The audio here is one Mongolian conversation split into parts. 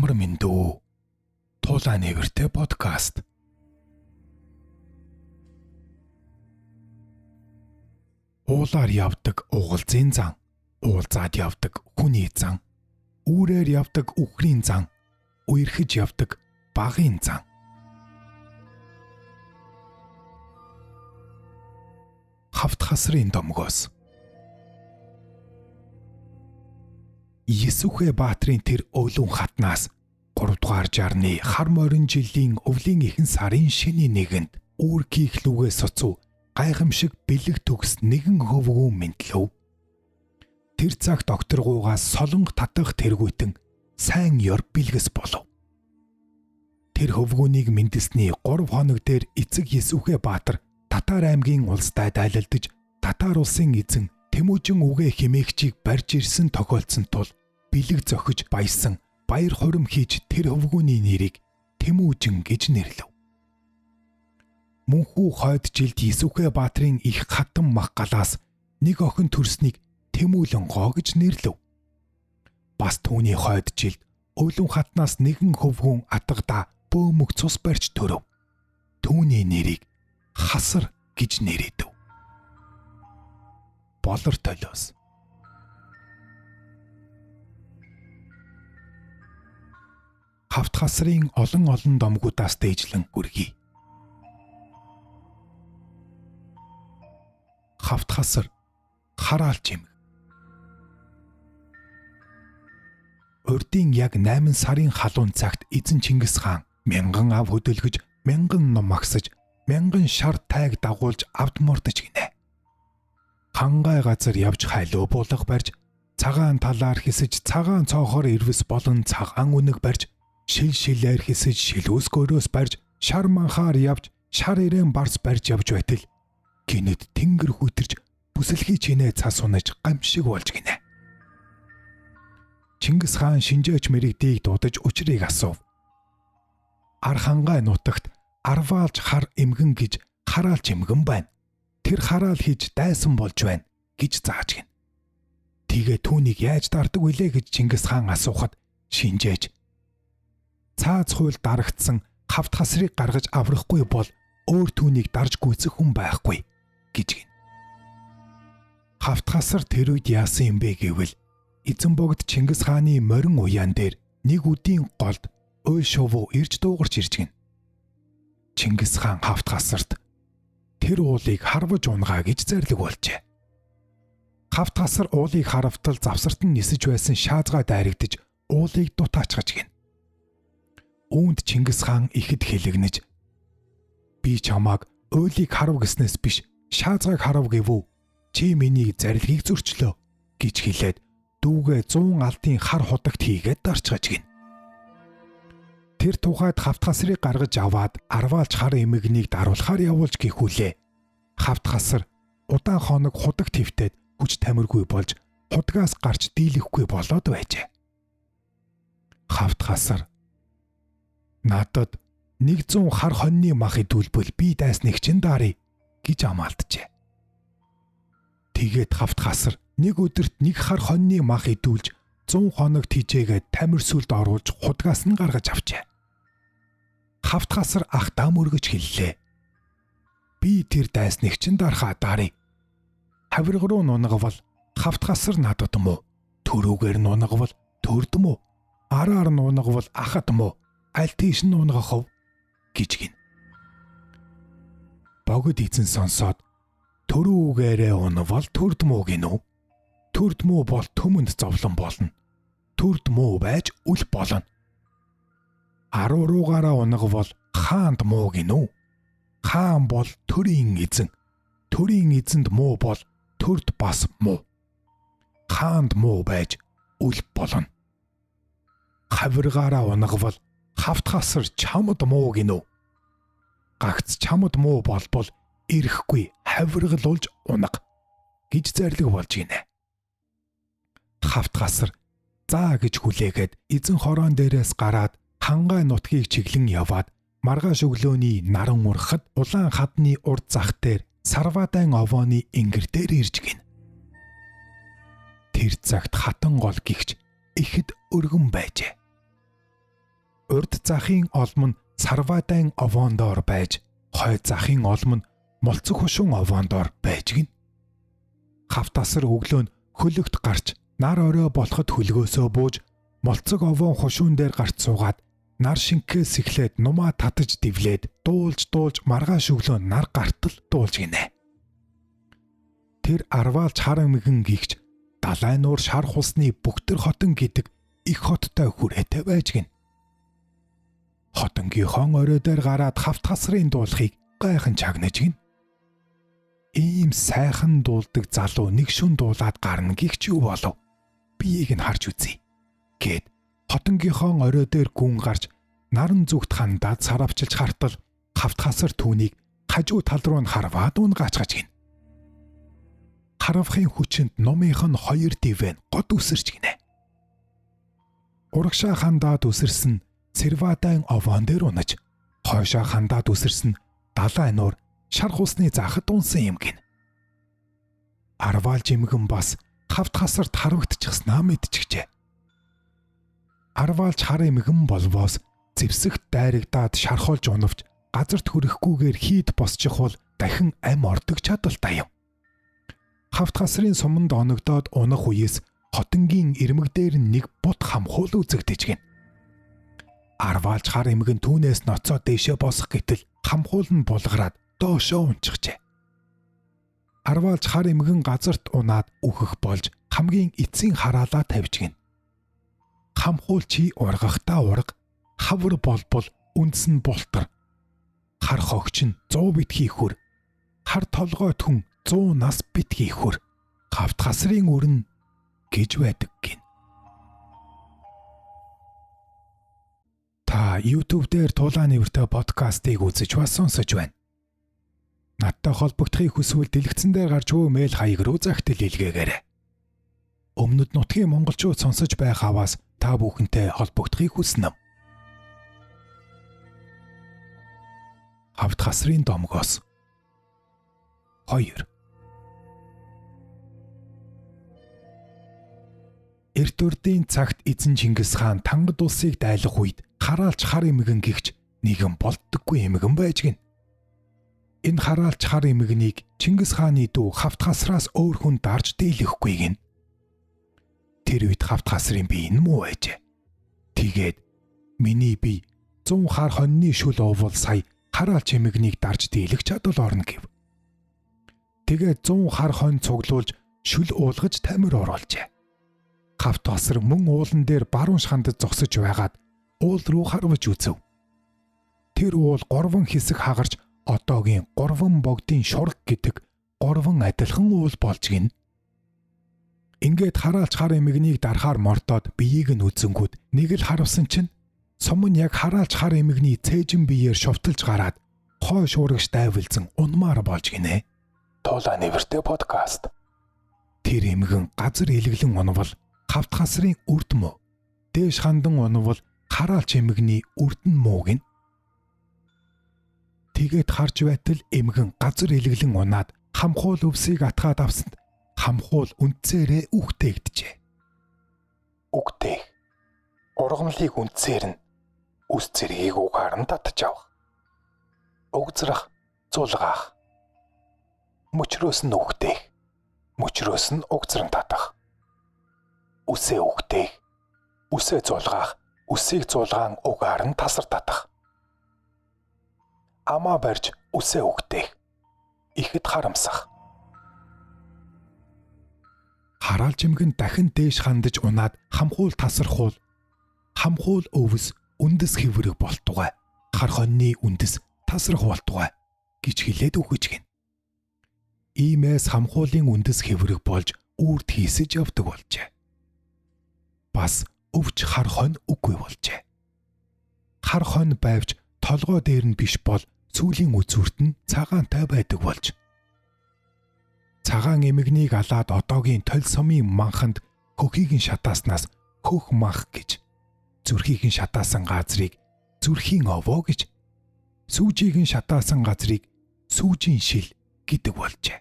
Амар мэндүү. Тулаа нээвэртэй подкаст. Уулаар явдаг угалзын зан, уулзаад явдаг хүний зан, үүрээр явдаг үхрийн зан, үерхэж явдаг багын зан. Хавт хасрын домгоос. Есүхэ Баатрын тэр өвлөн хатнаас 3 дугаар жарны хар морин жилийн өвлийн ихэнх сарын шинэ нэгэнд үүр кийхлүүгээ суцуу гайхамшиг бэлэг төгс нэгэн хөвгүүн мэндлэв. Тэр цаг докторгуугаас солонго татах тэргүүтэн сайн ёр бэлгэс болов. Тэр хөвгүүнийг мэндэлсний 3 хоног дээр эцэг Есүхэ Баатар Татар аймгийн улстай дайлалдаж Татар улсын эзэн Тэмүүжин үгээ химээгчийг барьж ирсэн тохиолдсон тул бэлэг зохиж баясан баяр хурим хийж тэр хөвгүүний нэрийг Тэмүүжин гэж нэрлэв. Мөнхүү хойд жилд Есүхэ Баатрын их хатан мах галаас нэг охин төрснийг Тэмүүлэн гоо гэж нэрлэв. Бас түүний хойд жилд Өвлөн хатнаас нэгэн хөвгүүн атгадаа бөөмөг цус барьж төрөв. Түүний нэрийг Хасар гэж нэрээдэв. Болор толиос. Хавт хасрын олон олон домгуудаас дээжлэн хүргэе. Хавт хасар хараалч юм. Урдын яг 8 сарын халуун цагт эзэн Чингис хаан мянган ав хөдөлгөж, мянган ном агсаж, мянган шар тайг дагуулж авд мордож гинэ. Хангай газар явж хайлуу буулга барьж, цагаан талаар хисэж, цагаан цоохор ирвэс болон цагаан үнэг барьж, шил шилээр хисэж, шилүүс гөрөөс барьж, шар манхаар явж, шар ирээн барс барьж явж байтал гинэт тэнгэр хүтэрч бүсэлхий чинээ цас унаж гамшиг болж гинэ. Чингис хаан шинжээч мэрэгдийг дуудаж учрыг асуув. Архангай нутагт арваалж хар эмгэн гэж хараалч эмгэн байна. Тэр хараал хийж дайсан болж байна гэж зааж гин. Тэгээ түүнийг яаж дардаг вүлээ гэж Чингис хаан асуухад шинжээч цааз хууль дарагдсан хавт хасрыг гаргаж аврахгүй бол өөр түүнийг дарж гүйцэх хүн байхгүй гэж гин. Хавт хасар тэр үед яасан юм бэ гэвэл эзэн богд Чингис хааны морин уяан дээр нэг үдийн голд уйл шувуу ирж дуугарч ирж гин. Чингис хаан хавт хасарт тэр уулыг харваж унгаа гэж зарлиг болжээ. Хавт хасар уулыг харавтал завсарт нь нисэж байсан шаазгаа дайрагдаж уулыг дутаачгаж гин. Үүнд Чингис хаан ихэд хэлэгнэж би чамааг уйлыг харав гэснээс биш шаазгааг харав гэвүү, чи миний зарилгийг зөрчлөө гэж хэлээд дүүгээ 100 алтын хар худагт хийгээд дарчгаж гин. Тэр тухайд хавт хасрыг гаргаж аваад арваалж хар эмэгнийг даруулахаар явуулж гэхүүлээ. Хавт хасар удаан хоног худаг твтээд хүч тамиргүй болж худгаас гарч дийлэхгүй болоод байжээ. Хавт хасар надад 100 хар хоньны мах идүүлбэл би дайсныг чинь даръя гэж амаалджээ. Тэгээд хавт хасар нэг өдөрт нэг хар хоньны мах идүүлж 100 хоног тижээгээд тамир сүлд оруулж худгаас нь гаргаж авчээ. Хавт хасар ахдаа мөргөж хэллээ. Би тэр дайсныг чинь дархаа даръя. Хавирга руу нунагвал хавт хасар надад муу, төрүүгээр нунагвал төрд муу, араар нунагвал ахад муу, аль тийш нь нунгах вэ гэж гин. Богд эзэн сонсоод төрүүгээрээ унавал төрд муу гинүү. Төрд муу бол төмөнд зовлон болно. Төрд муу байж үл болно. Аруу руугаараа унагвал хаанд муу гинүү. Хаан бол төрийн эзэн. Төрийн эзэнд муу бол төрд бас муу. Хаанд муу байж үл болно. Хавиргаараа унагвал хавт хасар чамд муу гинүү. Гагц чамд муу болбол ирэхгүй хавиргалуулж унаг гэж зарлиг болж гинэ. Хавт хасар заа гэж хүлээгээд эзэн хороон дээрээс гараад хангай нутгийг чиглэн яваад маргааш өглөөний наран урахад улаан хадны урд зах дээр сарвадан овооны ингэр дээр ирж гин. Тэр цагт хатан гол гихч ихэд өргөн байжээ. Урд захын олм нь Сарвадан овоон доор байж, хойд захын олм нь Мулцэг хушуун овоон доор байж гин. Хавт асар өглөө нь хөлөгт гарч нар орой болоход хөлгөөсөө бууж Мулцэг овоон хушуун дээр гарч суугаад нар шингээс эхлээд нумаа татаж дивлээд дуулж дуулж маргааш өглөө нар гартал дуулж гинэ. Тэр арваалж хар эмгэн гихч далайн нуур шар хулсны Бүгтэр хотон гэдэг их хоттой хүрээтэй байж гин. Хотонгийнхон орой дээр гараад хавт хасрын дуулахыг гайхан чагнаж гин. Ийм сайхан дуулдаг залуу нэг шүн дуулаад гарна гихч юу болов? Биеийг нь харж үзье гэд хотонгийнхон орой дээр гүн гарч наран зүгт хандаад саравчилж хартал хавт хасар түүнийг хажуу тал руу нь харваад унгаачгаж гин. Харавхын хүчинд нумынх нь хоёр дивэн год үсэрч гинэ. Урагшаа хандаад үсэрсэн Сэрвадан овоон дээр унаж, хойшоо хандаад үсэрсэн далайн нуур шар хулсны захад унсан юм гин. Арваалж эмгэн бас хавт хасарт харвагдчихснаа мэдчихжээ. Арваалж хар эмгэн болвоос зэвсэгт дайрагдаад шархолж унавч газарт хүрэхгүйгээр хийд босчих бол дахин ам ордог чадaltaй юм. Хавт хасрын суманд оногдоод унах үеэс хотонгийн ирмэг дээр нэг бут хамхуул үзэгдэж гин. Арваалж хар эмгэн түүнээс ноцоо дээшээ босох гэтэл хамхуул нь булгараад доошоо унчихжээ. Арваалж хар эмгэн газарт унаад үхэх болж хамгийн эцсийн хараалаа тавьж гин. Хамхуул чи ургахтаа урга, хавар болбол үндэс нь бултар. Хар хогч нь 100 битгий хөр. Хар толгойт хүн 100 нас битгий хөр. Хавт хасрын өрн гэж байдаг гин. Та YouTube дээр Тулааны өртөө подкастыг үзэж бас сонсож байна. Надтай холбогдохыг хүсвэл дэлгэцэн дээр гарч буй мэйл хаяг руу загтал илгээгээрэй. Өмнөд нутгийн монголчууд сонсож байхаваас та бүхэнтэй холбогдохыг хүснэ. Хавт хасрын домгоос 2. Эрт урдын цагт эзэн Чингис хаан Тангад улсыг дайлах үед хараалч хар эмгэн гихч нэгэн болддоггүй эмгэн байж гин. Энэ хараалч хар эмгэнийг Чингис хааны дүү хавт хасраас өөр хүн дарж дийлэхгүй гин. Тэр үед хавт хасрын бие нь муу байжээ. Тэгээд миний бие 100 хар хоньны шүл уувал сая хараалч эмгэнийг дарж дийлэх чадвал орно гэв. Тэгээд 100 хар хонь цуглуулж шүл уулгаж тамир оруулжээ. Хавт хасар мөн уулан дээр баруун шхандад зогсож байгаад уул руу харваж үзэв. Тэр уул 3 хэсэг хагарч одоогийн 3 богдын шург гэдэг 3 адилхан уул болж гин. Ингээд хараалч хар эмгэнийг дарахаар мортоод биеийг нь үзэнгүүт нэг л харавсан чинь сум нь яг хараалч хар эмгэний цээжин биеэр шовтолж гараад хойш урагш дайвалзан унмаар болж гинэ. Тулааны вэртэй подкаст. Тэр эмгэн газар элэглэн унвал хавт хасрын үрд муу. Дээш хандан унвал хараалч эмгэний үрд нь муу гин. Тэгээд харж байтал эмгэн газар элэглэн унаад хамхуул өвсийг атгаад авсанд хамхуул үндсээрээ үхтээгджээ. Үгтээх. Ургамлыг үндсээр нь үс зэргийг угаар нь татж авах. Угзрах, зулгаах. Мөчрөөс нь үхтээх. Мөчрөөс нь угзран татах. Үсээ үхтээх. Үсээ зулгаах, үсийг зулгаан угаар нь тасар татах. Амаа барьж үсээ үхтээх. Ихэд харамсах. Хараалж эмгэн дахин дээш хандаж унаад хамхуул тасархуул хамхуул өвс үндэс хэврэг болтугай. Хар хоньны үндэс тасрах болтугай гэж хэлээд үхэж гин. Иймээс хамхуулын үндэс хэврэг болж үрд хийсэж явдаг болжээ. Бас өвч хар хонь үгүй болжээ. Хар хонь байвч толгой дээр нь биш бол сүүлийн үзүүрт нь цагаантай байдаг болж. Цагаан эмгэнийг алаад одоогийн толь сумын манханд хөхийг нь шатааснаас хөх манх гэж, зүрхийг нь шатаасан газрыг зүрхийн овоо гэж, сүүжийг нь шатаасан газрыг сүүжийн шил гэдэг болжээ.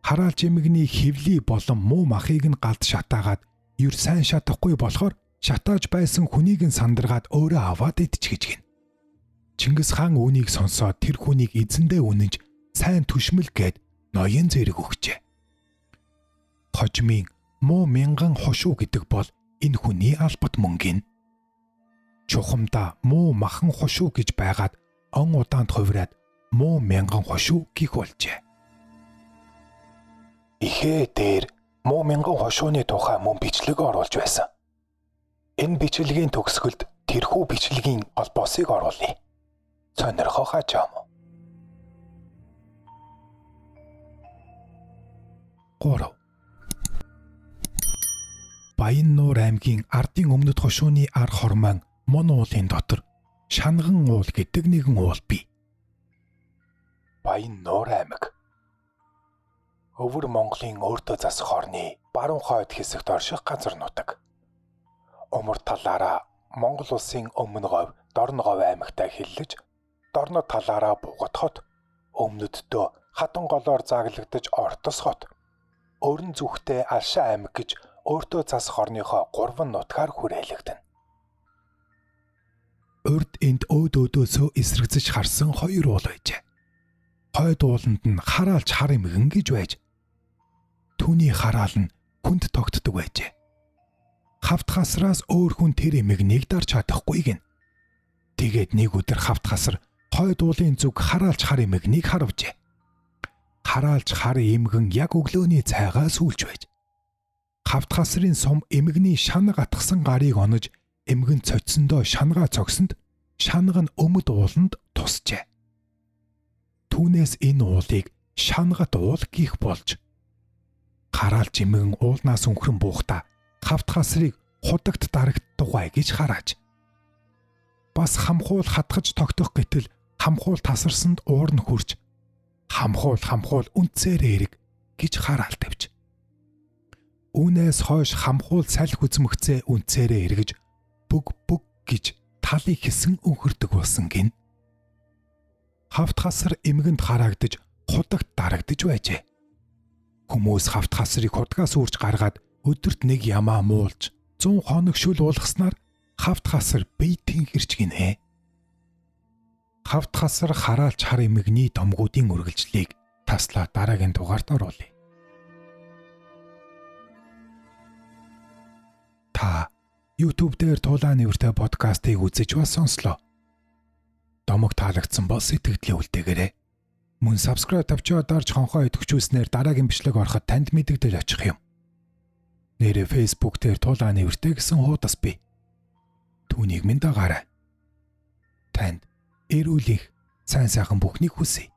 Хараалж эмгэний хевли болон муу махыг нь галд шатаагаад ер сайн шатахгүй болохоор Шатааж байсан хүнийг нь сандаргаад өөрөө аваад идчихэж гин. Чингис хаан үүнийг сонсоод тэр хүнийг эзэндээ үнэнж сайн түшмэл гээд ноён зэрэг өгчээ. Хожмын муу мянган хошуу гэдэг бол энэ хүний албат мөнгө. Чухамдаа муу махан хошуу гэж байгаад он удаанд хувраад муу мянган хошуу гих болжээ. Ихээ дээр муу мянган хошууны тухай мөн бичлэг оруулж байсан. Энэ бичлэгийн төгсгөлд тэрхүү бичлэгийн холбоосыг оруулъя. Сонирхоо хаачаам. 3. Баян-Нуур аймгийн ардын өмнөд хошууны ар хормон Мон уулын дотор Шанган уул гэдэг нэгэн уул бий. Баян-Нуур аймаг Өвөр Монголын өөртөө засах орны баруун хойд хэсэгт орших газар нутаг. Умар талаараа Монгол улсын өмнө говь, Дорно говь аймагтай хиллэж, Дорно талаараа Бугат хот, өмнөддөө Хатан голоор зааглагдаж Ортос хот, Өрн зүгтээ Алшаа аймаг гэж өөртөө засах орныхоо 3 нутгаар хүрээлэгдэнэ. Урд энд өөд өөдөөсөө эсрэгцэж харсан хоёр уул байжээ. Хойд ууланд нь хараалч хар эмгэн гэж байж. Түүний хараал нь хүнд тогтдог байжээ. Хавт хасраас өөр хүн тэр эмгэнийг дарж чадахгүй гин. Тэгээд нэг өдөр хавт хасар хойд уулын зүг хараалч хар эмгэнийг харавжээ. Хараалч хар эмгэн яг өглөөний цайгаа сүүлж байж. Хавт хасрын сум эмгэний шанаг атгсан гарыг онож эмгэн цоцсондоо шангаа цогсонд шанга нь өмд ууланд тусчээ. Түүнээс энэ уулыг шангат уул гих болж хараалч эмгэн уулнаас өнхрөн буухта хавт хасрыг худагт дарагдтугай гэж харааж. Бас хамхуул хатгаж тогтох гэтэл хамхуул тасарсанд уурн хурж хамхуул хамхуул үнцээр эрэг гэж хараал тавьж. Үүнээс хойш хамхуул салхи хүзмэгцээ үнцээрээ эргэж бүг бүг гэж талыг хэсэн өнхөрдөг болсон гин. Хавт хасар эмгэнд хараагдаж худагт дарагдаж байжээ. Хүмүүс хавт хасрыг худгаас үрж гаргаад өдөрт нэг ямаа муулж 100 хоног шүл уулгаснаар хавт хасар бие тэнхэрч гинэ. Хавт хасар хараалч хар эмгэний домгуудын үргэлжлэлийг таслаа дараагийн дугаард оруулъя. Та YouTube дээр Тулаан нэртэй подкастыг үзэж бас сонслоо. Домог таалагдсан бол сэтгэлдээ үлдээгээрэй. Мөн subscribe тавчаа дарж хонхоо идэвхжүүлснээр дараагийн бичлэг ороход танд мэдэгдэл очих юм. Нэрээ Facebook дээр Тулаан нэртэй гэсэн хуудас бий. Түүнийг минь дагаарай. Танд эрүүл их сайн сайхан бүхнийг хүсье.